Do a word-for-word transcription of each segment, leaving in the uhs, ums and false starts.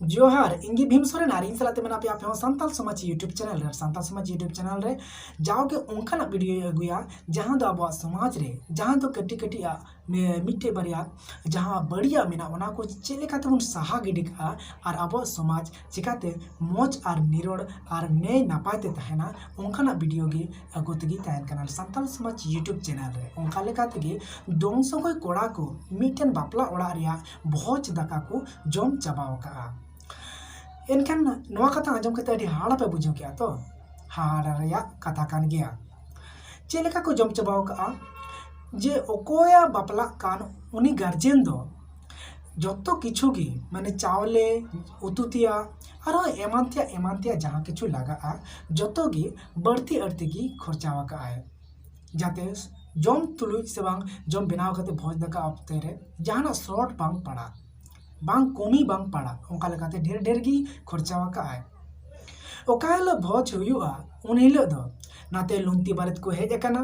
ᱡᱚᱦᱟᱨ, ᱤᱧ ᱜᱮ ᱵᱷᱤᱢ ᱥᱚᱨᱮᱱ ᱟᱨ ᱤᱧ ᱥᱟᱞᱟᱜ ᱛᱮ ᱢᱮᱱᱟᱜ ᱯᱮᱭᱟ ᱟᱯᱮ ᱦᱚᱸ ᱥᱟᱱᱛᱟᱲ ᱥᱚᱢᱟᱡᱽ YouTube ᱪᱮᱱᱮᱞ ᱨᱮ᱾ ᱥᱟᱱᱛᱟᱲ ᱥᱚᱢᱟᱡᱽ YouTube ᱪᱮᱱᱮᱞ ᱨᱮ ᱡᱟᱣᱜᱮ ᱚᱱᱠᱟᱱᱟᱜ ᱵᱷᱤᱰᱤᱭᱳᱭ ᱟᱹᱜᱩᱭᱟ ᱡᱟᱦᱟᱸ ᱫᱚ ᱟᱵᱚᱣᱟᱜ ᱥᱚᱢᱟᱡᱽ ᱨᱮ, ᱡᱟᱦᱟᱸ ᱫᱚ ᱠᱟᱹᱴᱤᱡ ᱠᱟᱹᱴᱤᱡ ᱟᱜ ᱢᱤ-, ᱢᱤᱫᱴᱮᱡ ᱵᱟᱨᱭᱟ ᱡᱟᱦᱟᱸ ᱵᱟᱹᱲᱤᱡᱟᱜ ᱢᱮᱱᱟᱜᱼᱟ ᱚᱱᱟ ᱠᱚ ᱪᱮᱫ ᱞᱮᱠᱟ ᱛᱮᱵᱚᱱ ᱥᱟᱦᱟ ᱜᱤᱰᱤ ᱠᱟᱜᱼᱟ ᱟᱨ ᱟᱵᱚᱣᱟᱜ ᱥᱚᱢᱟᱡᱽ ᱪᱤᱠᱟᱛᱮ ᱢᱚᱡᱽ ᱟᱨ ᱱᱤᱨᱚᱲ ᱟᱨ ᱱᱮᱭ ᱱᱟᱯᱟᱭ ᱛᱮ ᱛᱟᱦᱮᱱᱟ, ᱚᱱᱠᱟᱱᱟᱜ ᱵᱷᱤᱰᱤᱭᱳ ᱜᱮ ᱟᱹᱜᱩ ᱛᱮᱜᱮ ᱛᱟᱦᱮᱱ ᱠᱟᱱᱟ ᱥᱟᱱᱛᱟᱲ ᱥᱚᱢᱟᱡᱽ YouTube ᱪᱮᱱᱮᱞ ᱨᱮ᱾ ᱚᱱᱠᱟ ᱞᱮᱠᱟ ᱛᱮᱜᱮ ᱫᱚᱝ ᱥᱚᱜᱚᱭ ᱠᱚᱲᱟ ᱠᱚ ᱢᱤᱫᱴᱮᱱ ᱵᱟᱯᱞᱟ ᱚᱲᱟᱜ ᱨᱮᱭᱟᱜ ᱵᱷᱚᱡᱽ ᱫᱟᱠᱟ ᱠᱚ ᱡᱚᱢ ᱪᱟᱵᱟᱣ ᱠᱟᱜᱼᱟ᱾ ᱮᱱᱠᱷᱟᱱ ᱱᱚᱣᱟ ᱠᱟᱛᱷᱟ ᱟᱸᱡᱚᱢ ᱠᱟᱛᱮ ᱟᱹᱰᱤ ᱦᱟᱦᱟᱲᱟ ᱯᱮ ᱵᱩᱡᱷᱟᱹᱣ ᱠᱮᱜᱼᱟ ᱛᱚ? ᱦᱟᱦᱟᱲᱟ ᱨᱮᱭᱟᱜ ᱠᱟᱛᱷᱟ ᱠᱟᱱ ᱜᱮᱭᱟ᱾ ᱪᱮᱫ ᱞᱮᱠᱟ ᱠᱚ ᱡᱚᱢ ᱪᱟᱵᱟᱣ ᱠᱟᱜᱼᱟ? ᱡᱮ ᱚᱠᱚᱭᱟᱜ ᱵᱟᱯᱞᱟᱜ ᱠᱟᱱ ᱩᱱᱤ ᱜᱟᱨᱡᱮᱱ ᱫᱚ ᱡᱚᱛᱚ ᱠᱤᱪᱷᱩ ᱜᱮ, ᱢᱟᱱᱮ ᱪᱟᱣᱞᱮ, ᱩᱛᱩ ᱛᱮᱭᱟᱜ, ᱟᱨᱦᱚᱸ ᱮᱢᱟᱱ ᱛᱮᱭᱟᱜ, ᱮᱢᱟᱱ ᱛᱮᱭᱟᱜ ᱡᱟᱦᱟᱸ ᱠᱤᱪᱷᱩ ᱞᱟᱜᱟᱜᱼᱟ, ᱡᱚᱛᱚ ᱜᱮ ᱵᱟᱹᱲᱛᱤ ᱟᱹᱲᱛᱤ ᱜᱮ ᱠᱷᱚᱨᱪᱟ ᱟᱠᱟᱜᱼᱟᱭ, ᱡᱟᱛᱮ ᱡᱚᱢ ᱛᱩᱞᱩᱡ ᱥᱮ ᱵᱟᱝ ᱡᱚᱢ ᱵᱮᱱᱟᱣ ᱠᱟᱛᱮ ᱵᱷᱚᱡᱽ ᱫᱟᱠᱟ ᱚᱠᱛᱮ ᱨᱮ ᱡᱟᱦᱟᱱᱟᱜ ᱥᱚᱨᱴ ᱵᱟᱝ ᱯᱟᱲᱟᱜ, ᱵᱟᱝ ᱠᱚᱢᱤ ᱵᱟᱝ ᱯᱟᱲᱟᱜ, ᱚᱱᱠᱟ ᱞᱮᱠᱟᱛᱮ ᱰᱷᱮᱨ ᱰᱷᱮᱨ ᱜᱮ ᱠᱷᱚᱨᱪᱟ ᱟᱠᱟᱜᱼᱟᱭ᱾ ᱚᱠᱟ ᱦᱤᱞᱳᱜ ᱵᱷᱚᱡᱽ ᱦᱩᱭᱩᱜᱼᱟ, ᱩᱱ ᱦᱤᱞᱳᱜ ᱫᱚ ᱱᱟᱛᱮ ᱞᱩᱝᱛᱤ ᱵᱟᱨᱮᱛ ᱠᱚ ᱦᱮᱡ ᱟᱠᱟᱱᱟ,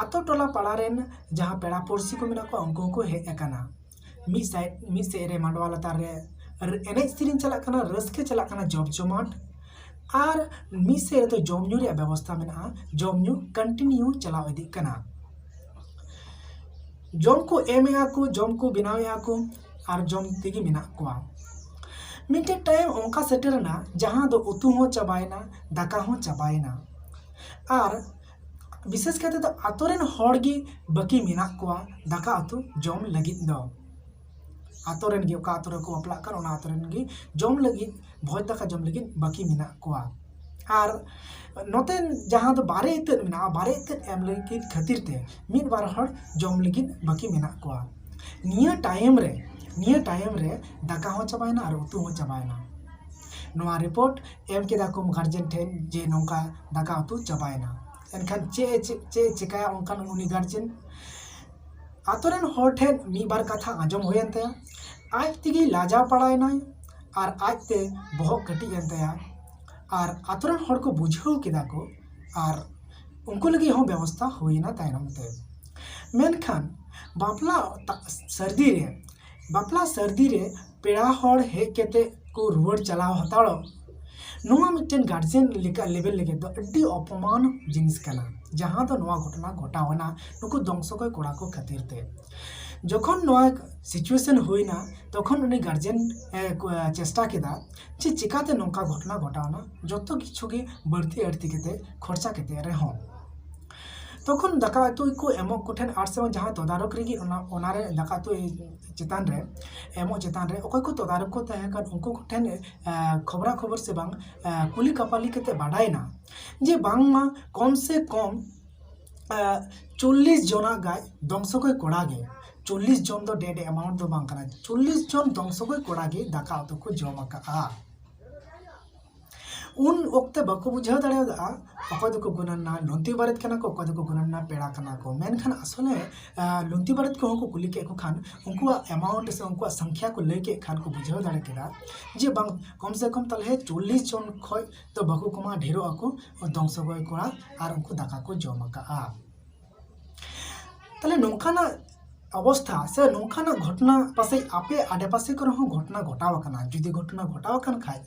ᱟᱛᱳ ᱴᱚᱞᱟ ᱯᱟᱲᱟ ᱨᱮᱱ ᱡᱟᱦᱟᱸ ᱯᱮᱲᱟ ᱯᱩᱲᱥᱤ ᱠᱚ ᱢᱮᱱᱟᱜ ᱠᱚᱣᱟ, ᱩᱱᱠᱩ ᱦᱚᱸᱠᱚ ᱦᱮᱡ ᱟᱠᱟᱱᱟ᱾ ᱢᱤᱫ ᱥᱟᱭ-, ᱢᱤᱫ ᱥᱮᱫ ᱨᱮ ᱢᱟᱰᱣᱟ ᱞᱟᱛᱟᱨ ᱨᱮ ᱨ-, ᱮᱱᱮᱡ ᱥᱮᱨᱮᱧ ᱪᱟᱞᱟᱜ ᱠᱟᱱᱟ, ᱨᱟᱹᱥᱠᱟᱹ ᱪᱟᱞᱟᱜ ᱠᱟᱱᱟ, ᱡᱚᱢ ᱡᱚᱢᱟᱴ, ᱟᱨ ᱢᱤᱫ ᱥᱮᱫ ᱨᱮᱫᱚ ᱡᱚᱢ ᱧᱩ ᱨᱮᱭᱟᱜ ᱵᱮᱵᱚᱥᱛᱷᱟ ᱢᱮᱱᱟᱜᱼᱟ, ᱡᱚᱢ ᱧᱩ ᱠᱚᱱᱴᱤᱱᱤᱭᱩ ᱪᱟᱞᱟᱣ ᱤᱫᱤᱜ ᱠᱟᱱᱟ᱾ ᱡᱚᱢ ᱠᱚ ᱮᱢᱮᱜᱼᱟ ᱠᱚ, ᱡᱚᱢ ᱠᱚ ᱵᱮᱱᱟᱣᱮᱜᱼᱟ ᱠᱚ, ᱟᱨ ᱡᱚᱢ ᱛᱮᱜᱮ ᱢᱮᱱᱟᱜ ᱠᱚᱣᱟ᱾ ᱢᱤᱫᱴᱮᱡ ᱴᱟᱭᱤᱢ ᱚᱱᱠᱟ ᱥᱮᱴᱮᱨᱮᱱᱟ ᱡᱟᱦᱟᱸ ᱫᱚ ᱩᱛᱩ ᱦᱚᱸ ᱪᱟᱵᱟᱭᱮᱱᱟ, ᱫᱟᱠᱟ ᱦᱚᱸ ᱪᱟᱵᱟᱭᱮᱱᱟ, ᱟᱨ ᱵᱤᱥᱮᱥ ᱠᱟᱛᱮ ᱫᱚ ᱟᱛᱳ ᱨᱮᱱ ᱦᱚᱲ ᱜᱮ ᱵᱟᱹᱠᱤ ᱢᱮᱱᱟᱜ ᱠᱚᱣᱟ ᱫᱟᱠᱟ ᱩᱛᱩ ᱡᱚᱢ ᱞᱟᱹᱜᱤᱫ ᱫᱚ᱾ ᱟᱛᱳ ᱨᱮᱱ ᱜᱮ, ᱚᱠᱟ ᱟᱛᱳ ᱨᱮᱠᱚ ᱵᱟᱯᱞᱟᱜ ᱠᱟᱱ ᱚᱱᱟ ᱟᱛᱳ ᱨᱮᱱ ᱜᱮ ᱡᱚᱢ ᱞᱟᱹᱜᱤᱫ, ᱵᱷᱚᱡᱽ ᱫᱟᱠᱟ ᱡᱚᱢ ᱞᱟᱹᱜᱤᱫ ᱵᱟᱹᱠᱤ ᱢᱮᱱᱟᱜ ᱠᱚᱣᱟ᱾ ᱟᱨ ᱱᱚᱛᱮ ᱡᱟᱦᱟᱸ ᱫᱚ ᱵᱟᱨᱮ ᱤᱛᱟᱹᱫ ᱢᱮᱱᱟᱜᱼᱟ, ᱵᱟᱨᱮ ᱤᱛᱟᱹᱫ ᱮᱢ ᱞᱟᱹᱜᱤᱫ ᱠᱷᱟᱹᱛᱤᱨ ᱛᱮ ᱢᱤᱫ ᱵᱟᱨ ᱦᱚᱲ ᱡᱚᱢ ᱞᱟᱹᱜᱤᱫ ᱵᱟᱹᱠᱤ ᱢᱮᱱᱟᱜ ᱠᱚᱣᱟ᱾ ᱱᱤᱭᱟᱹ ᱴᱟᱭᱤᱢ ᱨᱮ, ᱱᱤᱭᱟᱹ ᱴᱟᱭᱤᱢ ᱨᱮ ᱫᱟᱠᱟ ᱦᱚᱸ ᱪᱟᱵᱟᱭᱮᱱᱟ ᱟᱨ ᱩᱛᱩ ᱦᱚᱸ ᱪᱟᱵᱟᱭᱮᱱᱟ᱾ ᱱᱚᱣᱟ ᱨᱤᱯᱳᱨᱴ ᱮᱢ ᱠᱮᱫᱟ ᱠᱚ ᱜᱟᱨᱡᱮᱱ ᱴᱷᱮᱱ ᱡᱮ ᱱᱚᱝᱠᱟ ᱫᱟᱠᱟ ᱩᱛᱩ ᱪᱟᱵᱟᱭᱮᱱᱟ᱾ ᱮᱱᱠᱷᱟᱱ ᱪᱮᱫ ᱮ, ᱪᱮᱫ, ᱪᱮᱫ ᱮ ᱪᱮᱠᱟᱭᱟ ᱚᱱᱠᱟᱱ ᱩᱱᱤ ᱜᱟᱨᱡᱮᱱ? ᱟᱛᱳ ᱨᱮᱱ ᱦᱚᱲ ᱴᱷᱮᱱ ᱢᱤᱫ ᱵᱟᱨ ᱠᱟᱛᱷᱟ ᱟᱸᱡᱚᱢ ᱦᱩᱭᱮᱱ ᱛᱟᱭᱟ, ᱟᱡ ᱛᱮᱜᱮ ᱞᱟᱡᱟᱣ ᱯᱟᱲᱟᱣᱮᱱᱟᱭ ᱟᱨ ᱟᱡᱛᱮ ᱵᱚᱦᱚᱜ ᱠᱟᱹᱴᱤᱡ ᱮᱱ ᱛᱟᱭᱟ᱾ ᱟᱨ ᱟᱛᱳ ᱨᱮᱱ ᱦᱚᱲ ᱠᱚ ᱵᱩᱡᱷᱟᱹᱣ ᱠᱮᱫᱟ ᱠᱚ ᱟᱨ ᱩᱱᱠᱩ ᱞᱟᱹᱜᱤᱫ ᱦᱚᱸ ᱵᱮᱵᱚᱥᱛᱷᱟ ᱦᱩᱭᱮᱱᱟ ᱛᱟᱭᱱᱚᱢ ᱛᱮ᱾ ᱢᱮᱱᱠᱷᱟᱱ ᱵᱟᱯᱞᱟ ᱛᱟ-, ᱥᱟᱹᱨᱫᱤ ᱨᱮ, ᱵᱟᱯᱞᱟ ᱥᱟᱹᱨᱫᱤ ᱨᱮ ᱯᱮᱲᱟ ᱦᱚᱲ ᱦᱮᱡ ᱠᱟᱛᱮ ᱠᱚ ᱨᱩᱣᱟᱹᱲ ᱪᱟᱞᱟᱣ ᱦᱟᱛᱟᱲᱚᱜ, ᱱᱚᱣᱟ ᱢᱤᱫᱴᱮᱱ ᱜᱟᱨᱡᱮᱱ ᱞᱮᱠᱟ ᱞᱮᱵᱮᱞ ᱞᱟᱹᱜᱤᱫ ᱫᱚ ᱟᱹᱰᱤ ᱚᱯᱚᱢᱟᱱ ᱡᱤᱱᱤᱥ ᱠᱟᱱᱟ᱾ ᱡᱟᱦᱟᱸ ᱫᱚ ᱱᱚᱣᱟ ᱜᱷᱚᱴᱚᱱᱟ ᱜᱷᱚᱴᱟᱣ ᱮᱱᱟ ᱱᱩᱠᱩ ᱫᱚᱝᱥᱚᱜᱚᱭ ᱠᱚᱲᱟ ᱠᱚ ᱠᱷᱟᱹᱛᱤᱨ ᱛᱮ᱾ ᱡᱚᱠᱷᱚᱱ ᱱᱚᱣᱟ ᱥᱤᱪᱩᱭᱮᱥᱚᱱ ᱦᱩᱭᱱᱟ, ᱛᱚᱠᱷᱚᱱ ᱩᱱᱤ ᱜᱟᱨᱡᱮᱱ ᱮ, ᱠᱚ, ᱮ, ᱪᱮᱥᱴᱟ ᱠᱮᱫᱟ ᱡᱮ ᱪᱤᱠᱟᱛᱮ ᱱᱚᱝᱠᱟ ᱜᱷᱚᱴᱚᱱᱟ ᱜᱷᱚᱴᱟᱣᱱᱟ, ᱡᱚᱛᱚ ᱠᱤᱪᱷᱩ ᱜᱮ ᱵᱟᱹᱲᱛᱤ ᱟᱹᱲᱛᱤ ᱠᱟᱛᱮ, ᱠᱷᱚᱨᱪᱟ ᱠᱟᱛᱮ ᱨᱮᱦᱚᱸ᱾ ᱛᱚᱠᱷᱚᱱ ᱫᱟᱠᱟ ᱩᱛᱩ ᱠᱚ ᱮᱢᱚᱜ ᱠᱚᱴᱷᱮᱱ ᱟᱨ ᱥᱮ ᱵᱟᱝ ᱡᱟᱦᱟᱸ ᱛᱚᱫᱟᱨᱚᱠ ᱨᱮᱜᱮ ᱚᱱᱟ, ᱚᱱᱟᱨᱮ ᱫᱟᱠᱟ ᱩᱛᱩ ᱪᱮᱛᱟᱱ ᱨᱮ, ᱮᱢᱚᱜ ᱪᱮᱛᱟᱱ ᱨᱮ ᱚᱠᱚᱭ ᱠᱚ ᱛᱚᱫᱟᱨᱚᱠ ᱠᱚ ᱛᱟᱦᱮᱸ ᱠᱟᱱ, ᱩᱱᱠᱩ ᱠᱚᱴᱷᱮᱱ, ᱮ, ᱠᱷᱚᱵᱽᱨᱟ ᱠᱷᱚᱵᱚᱨ ᱥᱮ ᱵᱟᱝ, ᱮ, ᱠᱩᱞᱤ ᱠᱟᱯᱟᱞᱤ ᱠᱟᱛᱮ ᱵᱟᱰᱟᱭᱮᱱᱟ ᱡᱮ ᱵᱟᱝᱢᱟ ᱠᱚᱢ ᱥᱮ ᱠᱚᱢ, ᱮ, ᱪᱚᱞᱞᱤᱥ ᱡᱚᱱᱟ ᱜᱟᱡ ᱫᱚᱝᱥᱚᱜᱚᱭ ᱠᱚᱲᱟ ᱜᱮ, ᱪᱚᱞᱞᱤᱥ ᱡᱚᱱ ᱫᱚ ᱰᱮᱰ ᱮᱢᱟᱣᱩᱱᱴ ᱫᱚ ᱵᱟᱝ ᱠᱟᱱᱟ, ᱪᱚᱞᱞᱤᱥ ᱡᱚᱱ ᱫᱚᱝᱥᱚᱜᱚᱭ ᱠᱚᱲᱟ ᱜᱮ ᱫᱟᱠᱟ ᱩᱛᱩ ᱠᱚ ᱡᱚᱢ ᱟᱠᱟᱫᱼᱟ᱾ ᱩᱱ ᱚᱠᱛᱮ ᱵᱟᱠᱚ ᱵᱩᱡᱷᱟᱹᱣ ᱫᱟᱲᱮᱭᱟᱫᱟ, ᱚᱠᱚᱭ ᱫᱚᱠᱚ ᱜᱩᱱᱟᱹᱱᱟ ᱞᱩᱱᱛᱤ ᱵᱟᱨᱮᱛ ᱠᱟᱱᱟ ᱠᱚ, ᱚᱠᱚᱭ ᱫᱚᱠᱚ ᱜᱩᱱᱟᱹᱱᱟ ᱯᱮᱲᱟ ᱠᱟᱱᱟ ᱠᱚ᱾ ᱢᱮᱱᱠᱷᱟᱱ ᱟᱥᱚᱞᱮ, ᱟ, ᱞᱩᱱᱛᱤ ᱵᱟᱨᱮᱛ ᱠᱚᱦᱚᱸ ᱠᱚ ᱠᱩᱞᱤ ᱠᱮᱫ ᱠᱚ ᱠᱷᱟᱱ, ᱩᱱᱠᱩᱣᱟᱜ ᱮᱢᱟᱣᱩᱱᱴ ᱥᱮ ᱩᱱᱠᱩᱣᱟᱜ ᱥᱚᱝᱠᱷᱭᱟ ᱠᱚ ᱞᱟᱹᱭ ᱠᱮᱫ ᱠᱷᱟᱱ ᱠᱚ ᱵᱩᱡᱷᱟᱹᱣ ᱫᱟᱲᱮ ᱠᱮᱫᱟ ᱡᱮ ᱵᱟᱝ, ᱠᱚᱢ ᱥᱮ ᱠᱚᱢ ᱛᱟᱦᱚᱞᱮ ᱪᱚᱞᱞᱤᱥ ᱡᱚᱱ ᱠᱷᱚᱱ ᱫᱚ ᱵᱟᱠᱚ ᱠᱚᱢᱟ, ᱰᱷᱮᱨᱚᱜ ᱟᱠᱚ ᱫᱚᱝᱥᱚᱜᱚᱭ ᱠᱚᱲᱟ, ᱟᱨ ᱩᱱᱠᱩ ᱫᱟᱠᱟ ᱠᱚ ᱡᱚᱢ ᱟᱠᱟᱫᱼᱟ᱾ ᱛᱟᱦᱞᱮ ᱱᱚᱝᱠᱟᱱᱟᱜ ᱚᱵᱚᱥᱛᱷᱟ ᱥᱮ ᱱᱚᱝᱠᱟᱱᱟᱜ ᱜᱷᱚᱴᱚᱱᱟ ᱯᱟᱥᱮᱡ ᱟᱯᱮ ᱟᱰᱮᱯᱟᱥᱮ ᱠᱚᱨᱮ ᱦᱚᱸ ᱜᱷᱚᱴᱚᱱᱟ ᱜᱷᱚᱴᱟᱣ ᱟᱠᱟᱱᱟ᱾ ᱡᱩᱫᱤ ᱜᱷᱚᱴᱚᱱᱟ ᱜᱷᱚᱴᱟᱣ ᱟᱠᱟᱱ ᱠᱷᱟᱡ,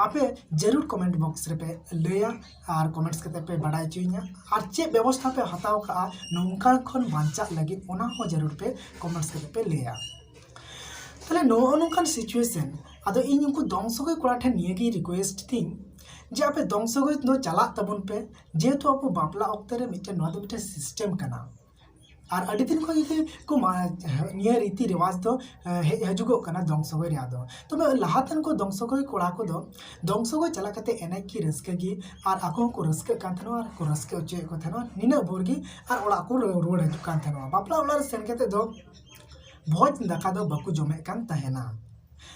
ᱟᱯᱮ ᱡᱟᱹᱨᱩᱲ ᱠᱚᱢᱮᱱᱴ ᱵᱚᱠᱥ ᱨᱮᱯᱮ ᱞᱟᱹᱭᱟ ᱟᱨ ᱠᱚᱢᱮᱱᱴᱥ ᱠᱟᱛᱮ ᱯᱮ ᱵᱟᱰᱟᱭ ᱦᱚᱪᱚᱭᱤᱧᱟ᱾ ᱟᱨ ᱪᱮᱫ ᱵᱮᱵᱚᱥᱛᱷᱟ ᱯᱮ ᱦᱟᱛᱟᱣ ᱠᱟᱜᱼᱟ ᱱᱚᱝᱠᱟ ᱠᱷᱚᱱ ᱵᱟᱧᱪᱟᱜ ᱞᱟᱹᱜᱤᱫ, ᱚᱱᱟ ᱦᱚᱸ ᱡᱟᱹᱨᱩᱲ ᱯᱮ ᱠᱚᱢᱮᱱᱴᱥ ᱠᱟᱛᱮ ᱯᱮ ᱞᱟᱹᱭᱟ᱾ ᱛᱟᱦᱞᱮ ᱱᱚᱜᱼᱚ ᱱᱚᱝᱠᱟᱱ ᱥᱤᱪᱩᱭᱮᱥᱚᱱ, ᱟᱫᱚ ᱤᱧ ᱩᱱᱠᱩ ᱫᱚᱝᱥᱚᱜᱚᱭ ᱠᱚᱲᱟ ᱴᱷᱮᱱ ᱱᱤᱭᱟᱹᱜᱮᱧ ᱨᱤᱠᱩᱭᱮᱥᱴ ᱛᱤᱧ ᱡᱮ ᱟᱯᱮ ᱫᱚᱝᱥᱚᱜᱚᱭ ᱫᱚ ᱪᱟᱞᱟᱜ ᱛᱟᱵᱚᱱ ᱯᱮ, ᱡᱮᱦᱮᱛᱩ ᱟᱵᱚ ᱵᱟᱯᱞᱟ ᱚᱠᱛᱮ ᱨᱮ ᱢᱤᱫᱴᱮᱱ, ᱱᱚᱣᱟ ᱫᱚ ᱢᱤᱫᱴᱮᱱ ᱥᱤᱥᱴᱮᱢ ᱠᱟᱱᱟ᱾ ᱟᱨ ᱟᱹᱰᱤ ᱫᱤᱱ ᱠᱷᱚᱱ ᱜᱮ ᱠᱚ ᱢᱟ-, ᱱᱤᱭᱟᱹ ᱨᱤᱛᱤ ᱨᱮᱣᱟᱡᱽ ᱫᱚ, ᱮ, ᱦᱮᱡ ᱦᱤᱡᱩᱜᱚᱜ ᱠᱟᱱᱟ ᱫᱚᱝᱥᱚᱜᱚᱭ ᱨᱮᱭᱟᱜ ᱫᱚ᱾ ᱛᱚᱵᱮ ᱞᱟᱦᱟᱛᱮᱱ ᱠᱚ ᱫᱚᱝᱥᱚᱜᱚᱭ ᱠᱚᱲᱟ ᱠᱚᱫᱚ ᱫᱚᱝᱥᱚᱜᱚᱭ ᱪᱟᱞᱟᱜ ᱠᱟᱛᱮ ᱮᱱᱮᱡ ᱠᱤ ᱨᱟᱹᱥᱠᱟᱹ ᱜᱮ, ᱟᱨ ᱟᱠᱚ ᱦᱚᱸᱠᱚ ᱨᱟᱹᱥᱠᱟᱹᱜ ᱠᱟᱱ ᱛᱟᱦᱮᱱᱟ, ᱟᱨ ᱠᱚ ᱨᱟᱹᱥᱠᱟᱹ ᱦᱚᱪᱚᱭᱮᱫ ᱠᱚ ᱛᱟᱦᱮᱱᱟ, ᱱᱤᱱᱟᱹᱜ ᱵᱷᱳᱨ ᱜᱮ ᱟᱨ ᱚᱲᱟᱜ ᱠᱚ ᱨᱩ-, ᱨᱩᱣᱟᱹᱲ ᱦᱤᱡᱩᱜ ᱠᱟᱱ ᱛᱟᱦᱮᱱᱟ᱾ ᱵᱟᱯᱞᱟ ᱚᱲᱟᱜ ᱨᱮ ᱥᱮᱱ ᱠᱟᱛᱮ ᱫᱚ ᱵᱷᱚᱡᱽ ᱫᱟᱠᱟ ᱫᱚ ᱵᱟᱠᱚ ᱡᱚᱢᱮᱫ ᱠᱟᱱ ᱛᱟᱦᱮᱱᱟ᱾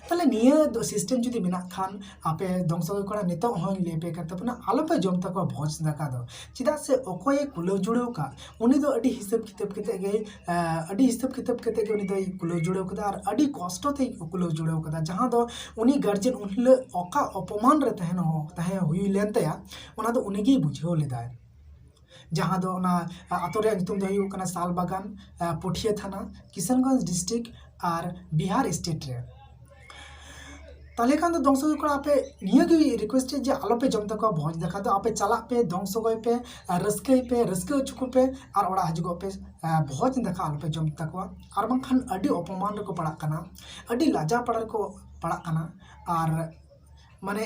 ᱛᱟᱦᱞᱮ ᱱᱤᱭᱟᱹ ᱫᱚ ᱥᱤᱥᱴᱮᱢ ᱡᱩᱫᱤ ᱢᱮᱱᱟᱜ ᱠᱷᱟᱱ, ᱟᱯᱮ ᱫᱚᱝᱥᱚᱜᱚᱭ ᱠᱚᱲᱟ, ᱱᱤᱛᱚᱜ ᱦᱚᱸᱧ ᱞᱟᱹᱭ ᱟᱯᱮ ᱠᱟᱱ ᱛᱟᱵᱚᱱᱟ, ᱟᱞᱚᱯᱮ ᱡᱚᱢ ᱛᱟᱠᱚᱣᱟ ᱵᱷᱚᱡᱽ ᱫᱟᱠᱟ ᱫᱚ᱾ ᱪᱮᱫᱟᱜ ᱥᱮ ᱚᱠᱚᱭᱮ ᱠᱩᱞᱟᱹᱣ ᱡᱩᱲᱟᱹᱣ ᱠᱟᱜ, ᱩᱱᱤ ᱫᱚ ᱟᱹᱰᱤ ᱦᱤᱥᱟᱹᱵ ᱠᱤᱛᱟᱹᱵ ᱠᱟᱛᱮ ᱜᱮ, ᱮ, ᱟᱹᱰᱤ ᱦᱤᱥᱟᱹᱵ ᱠᱤᱛᱟᱹᱵ ᱠᱟᱛᱮ ᱜᱮ ᱩᱱᱤ ᱫᱚᱭ ᱠᱩᱞᱟᱹᱣ ᱡᱩᱲᱟᱹᱣ ᱠᱟᱫᱟ ᱟᱨ ᱟᱹᱰᱤ ᱠᱚᱥᱴᱚ ᱛᱮᱭ ᱠᱩᱞᱟᱹᱣ ᱡᱩᱲᱟᱹᱣ ᱠᱟᱫᱟ, ᱡᱟᱦᱟᱸ ᱫᱚ ᱩᱱᱤ ᱜᱟᱨᱡᱮᱱ ᱩᱱ ᱦᱤᱞᱳᱜ ᱚᱠᱟ ᱚᱯᱚᱢᱟᱱ ᱨᱮ ᱛᱟᱦᱮᱱ ᱦᱚᱸ, ᱛᱟᱦᱮᱸ ᱦᱩᱭ ᱞᱮᱱ ᱛᱟᱭᱟ, ᱚᱱᱟ ᱫᱚ ᱩᱱᱤᱜᱮᱭ ᱵᱩᱡᱷᱟᱹᱣ ᱞᱮᱫᱟᱭ᱾ ᱡᱟᱦᱟᱸ ᱫᱚ ᱚᱱᱟ, ᱟ, ᱟᱛᱳ ᱨᱮᱭᱟᱜ ᱧᱩᱛᱩᱢ ᱫᱚ ᱦᱩᱭᱩᱜ ᱠᱟᱱᱟ ᱥᱟᱞ ᱵᱟᱜᱟᱱ, ᱟ, ᱯᱩᱴᱷᱤᱭᱟᱹ ᱛᱷᱟᱱᱟ, ᱠᱤᱥᱟᱱᱜᱚᱸᱡᱽ ᱰᱤᱥᱴᱨᱤᱠᱴ ᱟᱨ ᱵᱤᱦᱟᱨ ᱥᱴᱮᱴ ᱨᱮ᱾ ᱛᱟᱦᱚᱞᱮ ᱠᱷᱟᱱ ᱫᱚ ᱫᱚᱝ ᱥᱚᱜᱚᱭ ᱠᱚᱲᱟ, ᱟᱯᱮ ᱱᱤᱭᱟᱹ ᱜᱮ request ᱡᱮ ᱟᱞᱚᱯᱮ ᱡᱚᱢ ᱛᱟᱠᱚᱣᱟ ᱵᱷᱚᱡᱽ ᱫᱟᱠᱟ ᱫᱚ᱾ ᱟᱯᱮ ᱪᱟᱞᱟᱜ ᱯᱮ, ᱫᱚᱝ ᱥᱚᱜᱚᱭ ᱯᱮ, ᱟᱨ ᱨᱟᱹᱥᱠᱟᱹᱭ ᱯᱮ, ᱨᱟᱹᱥᱠᱟᱹ ᱦᱚᱪᱚ ᱠᱚᱯᱮ, ᱟᱨ ᱚᱲᱟᱜ ᱦᱤᱡᱩᱜᱚᱜ ᱯᱮ, ᱟᱨ ᱵᱷᱚᱡᱽ ᱫᱟᱠᱟ ᱟᱞᱚᱯᱮ ᱡᱚᱢ ᱛᱟᱠᱚᱣᱟ᱾ ᱟᱨ ᱵᱟᱝᱠᱷᱟᱱ ᱟᱹᱰᱤ ᱚᱯᱚᱢᱟᱱ ᱨᱮᱠᱚ ᱯᱟᱲᱟᱜ ᱠᱟᱱᱟ, ᱟᱹᱰᱤ ᱞᱟᱡᱟ ᱯᱟᱲᱟ ᱨᱮᱠᱚ ᱯᱟᱲᱟᱜ ᱠᱟᱱᱟ᱾ ᱟᱨ ᱢᱟᱱᱮ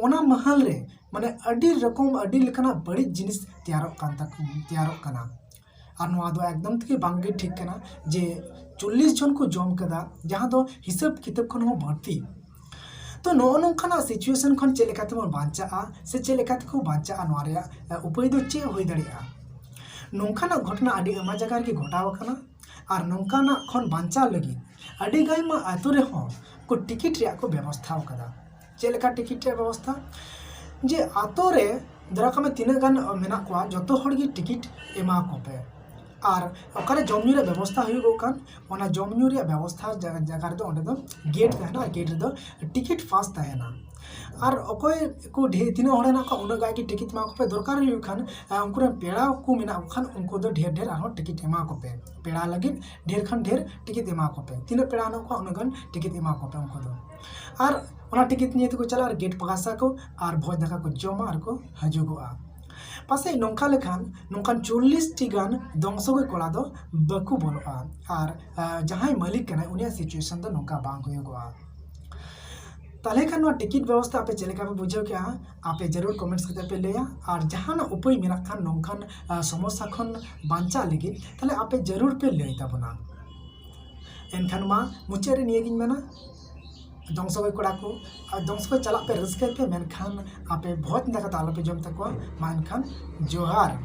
ᱚᱱᱟ ᱢᱟᱦᱟᱞ ᱨᱮ ᱢᱟᱱᱮ ᱟᱹᱰᱤ ᱨᱚᱠᱚᱢ, ᱟᱹᱰᱤ ᱞᱮᱠᱟᱱᱟᱜ ᱵᱟᱹᱲᱤᱡ ᱡᱤᱱᱤᱥ ᱛᱮᱭᱟᱨᱚᱜ ᱠᱟᱱ ᱛᱟᱠᱚ, ᱛᱮᱭᱟᱨᱚᱜ ᱠᱟᱱᱟ᱾ ᱟᱨ ᱱᱚᱣᱟ ᱫᱚ ᱮᱠᱫᱚᱢ ᱛᱮᱜᱮ ᱵᱟᱝᱜᱮ ᱴᱷᱤᱠ ᱠᱟᱱᱟ ᱡᱮ ᱪᱚᱞᱞᱤᱥ ᱡᱚᱱ ᱠᱚ ᱡᱚᱢ ᱠᱮᱫᱟ, ᱡᱟᱦᱟᱸ ᱫᱚ ᱦᱤᱥᱟᱹᱵ ᱠᱤᱛᱟᱹᱵ ᱠᱷᱚᱱ ᱦᱚᱸ ᱵᱟᱹᱲᱛᱤ᱾ ᱛᱚ ᱱᱚᱜᱼᱚ ᱱᱚᱝᱠᱟᱱᱟᱜ situation ᱠᱷᱚᱱ ᱪᱮᱫ ᱞᱮᱠᱟ ᱛᱮᱵᱚᱱ ᱵᱟᱧᱪᱟᱜᱼᱟ, ᱥᱮ ᱪᱮᱫ ᱞᱮᱠᱟ ᱛᱮᱠᱚ ᱵᱟᱧᱪᱟᱜᱼᱟ, ᱱᱚᱣᱟ ᱨᱮᱭᱟᱜ, ᱮ, ᱩᱯᱟᱹᱭ ᱫᱚ ᱪᱮᱫ ᱦᱩᱭ ᱫᱟᱲᱮᱭᱟᱜᱼᱟ? ᱱᱚᱝᱠᱟᱱᱟᱜ ᱜᱷᱚᱴᱚᱱᱟ ᱟᱹᱰᱤ ᱟᱭᱢᱟ ᱡᱟᱭᱜᱟ ᱨᱮᱜᱮ ᱜᱷᱚᱴᱟᱣ ᱟᱠᱟᱱᱟ᱾ ᱟᱨ ᱱᱚᱝᱠᱟᱱᱟᱜ ᱠᱷᱚᱱ ᱵᱟᱧᱪᱟᱣ ᱞᱟᱹᱜᱤᱫ ᱟᱹᱰᱤ ᱟᱭᱢᱟ ᱟᱹᱛᱩ ᱨᱮᱦᱚᱸ ᱠᱚ ᱴᱤᱠᱤᱴ ᱨᱮᱭᱟᱜ ᱠᱚ ᱵᱮᱵᱚᱥᱛᱷᱟ ᱟᱠᱟᱫᱟ᱾ ᱪᱮᱫ ᱞᱮᱠᱟ ᱴᱤᱠᱤᱴ ᱨᱮᱭᱟᱜ ᱵᱮᱵᱚᱥᱛᱷᱟ? ᱡᱮ ᱟᱛᱳ ᱨᱮ ᱫᱷᱚᱨᱟ ᱠᱟᱜ ᱢᱮ ᱛᱤᱱᱟᱹᱜ ᱜᱟᱱ ᱢᱮᱱᱟᱜ ᱠᱚᱣᱟ, ᱡᱚᱛᱚ ᱦᱚᱲ ᱜᱮ ᱴᱤᱠᱤᱴ ᱮᱢᱟ ᱠᱚ ᱯᱮ᱾ ᱟᱨ ᱚᱠᱟᱨᱮ ᱡᱚᱢ ᱧᱩ ᱨᱮᱭᱟᱜ ᱵᱮᱵᱚᱥᱛᱷᱟ ᱦᱩᱭᱩᱜᱚᱜ ᱠᱟᱱ, ᱚᱱᱟ ᱡᱚᱢ ᱧᱩ ᱨᱮᱭᱟᱜ ᱵᱮᱵᱚᱥᱛᱷᱟ ᱡᱟ-, ᱡᱟᱭᱜᱟ ᱨᱮᱫᱚ ᱚᱸᱰᱮ ᱫᱚ ᱜᱮᱴ ᱛᱟᱦᱮᱱᱟ, ᱟᱨ ᱜᱮᱴ ᱨᱮᱫᱚ ᱴᱤᱠᱤᱴ ᱯᱟᱥ ᱛᱟᱦᱮᱱᱟ᱾ ᱟᱨ ᱚᱠᱚᱭ ᱠᱚ ᱰᱷᱮᱨ, ᱛᱤᱱᱟᱹᱜ ᱦᱚᱲ ᱦᱮᱱᱟᱜ ᱠᱚᱣᱟ, ᱩᱱᱟᱹᱜ ᱜᱟᱱ ᱜᱮ ᱴᱤᱠᱤᱴ ᱮᱢᱟ ᱠᱚᱯᱮ᱾ ᱫᱚᱨᱠᱟᱨ ᱦᱩᱭᱩᱜ ᱠᱷᱟᱱ, ᱟᱨ ᱩᱱᱠᱩ ᱨᱮᱱ ᱯᱮᱲᱟ ᱠᱚ ᱢᱮᱱᱟᱜ ᱠᱚ ᱠᱷᱟᱱ, ᱩᱱᱠᱩ ᱫᱚ ᱰᱷᱮᱨ ᱰᱷᱮᱨ ᱟᱨᱦᱚᱸ ᱴᱤᱠᱤᱴ ᱮᱢᱟ ᱠᱚᱯᱮ᱾ ᱯᱮᱲᱟ ᱞᱟᱹᱜᱤᱫ ᱰᱷᱮᱨ ᱠᱷᱟᱱ ᱰᱷᱮᱨ ᱴᱤᱠᱤᱴ ᱮᱢᱟ ᱠᱚᱯᱮ᱾ ᱛᱤᱱᱟᱹᱜ ᱯᱮᱲᱟ ᱦᱮᱱᱟᱜ ᱠᱚᱣᱟ, ᱩᱱᱟᱹᱜ ᱜᱟᱱ ᱴᱤᱠᱤᱴ ᱮᱢᱟ ᱠᱚᱯᱮ ᱩᱱᱠᱩ ᱫᱚ᱾ ᱟᱨ ᱚᱱᱟ ᱴᱤᱠᱤᱴ ᱱᱤᱭᱮ ᱛᱮᱠᱚ ᱪᱟᱞᱟᱜᱼᱟ, ᱟᱨ ᱜᱮᱴ ᱯᱟᱥᱟ ᱠᱚ, ᱟᱨ ᱵᱷᱚᱡᱽ ᱫᱟᱠᱟ ᱠᱚ ᱡᱚᱢᱟ, ᱟᱨ ᱠᱚ ᱦᱤᱡᱩᱜᱚᱜᱼᱟ᱾ ᱯᱟᱥᱮᱡ ᱱᱚᱝᱠᱟ ᱞᱮᱠᱷᱟᱱ ᱱᱚᱝᱠᱟᱱ ᱪᱚᱞᱞᱤᱥ ᱴᱤ ᱜᱟᱱ ᱫᱚᱝ ᱥᱚᱜᱚᱭ ᱠᱚᱲᱟ ᱫᱚ ᱵᱟᱠᱚ ᱵᱚᱞᱚᱜᱼᱟ᱾ ᱟᱨ, ᱟ, ᱡᱟᱦᱟᱸᱭ ᱢᱟᱹᱞᱤᱠ ᱠᱟᱱᱟᱭ, ᱩᱱᱤᱭᱟᱜ situation ᱫᱚ ᱱᱚᱝᱠᱟ ᱵᱟᱝ ᱦᱩᱭᱩᱜᱚᱜᱼᱟ᱾ ᱛᱟᱦᱚᱞᱮ ᱠᱷᱟᱱ ᱱᱚᱣᱟ ᱴᱤᱠᱤᱴ ᱵᱮᱵᱚᱥᱛᱷᱟ ᱟᱯᱮ ᱪᱮᱫ ᱞᱮᱠᱟ ᱯᱮ ᱵᱩᱡᱷᱟᱹᱣ ᱠᱮᱜᱼᱟ? ᱟᱯᱮ ᱡᱟᱹᱨᱩᱲ comments ᱠᱟᱛᱮ ᱯᱮ ᱞᱟᱹᱭᱟ᱾ ᱟᱨ ᱡᱟᱦᱟᱱᱟᱜ ᱩᱯᱟᱹᱭ ᱢᱮᱱᱟᱜ ᱠᱷᱟᱱ ᱱᱚᱝᱠᱟᱱ, ᱟ, ᱥᱚᱢᱚᱥᱥᱟ ᱠᱷᱚᱱ ᱵᱟᱧᱪᱟᱜ ᱞᱟᱹᱜᱤᱫ, ᱛᱟᱦᱚᱞᱮ ᱟᱯᱮ ᱡᱟᱹᱨᱩᱲ ᱯᱮ ᱞᱟᱹᱭ ᱛᱟᱵᱚᱱᱟ᱾ ᱮᱱᱠᱷᱟᱱ ᱢᱟ ᱢᱩᱪᱟᱹᱫ ᱨᱮ ᱱᱤᱭᱟᱹᱜᱤᱧ ᱢᱮᱱᱟ, ᱫᱚᱝ ᱥᱚᱜᱚᱭ ᱠᱚᱲᱟ ᱠᱚ, ᱟ, ᱫᱚᱝ ᱥᱚᱜᱚᱭ ᱪᱟᱞᱟᱜ ᱯᱮ, ᱨᱟᱹᱥᱠᱟᱹᱭ ᱯᱮ, ᱢᱮᱱᱠᱷᱟᱱ ᱟᱯᱮ ᱵᱷᱚᱡᱽ ᱫᱟᱠᱟ ᱫᱚ ᱟᱞᱚᱯᱮ ᱡᱚᱢ ᱛᱟᱠᱚᱣᱟ᱾ ᱢᱟ ᱮᱱᱠᱷᱟᱱ ᱡᱚᱦᱟᱨ᱾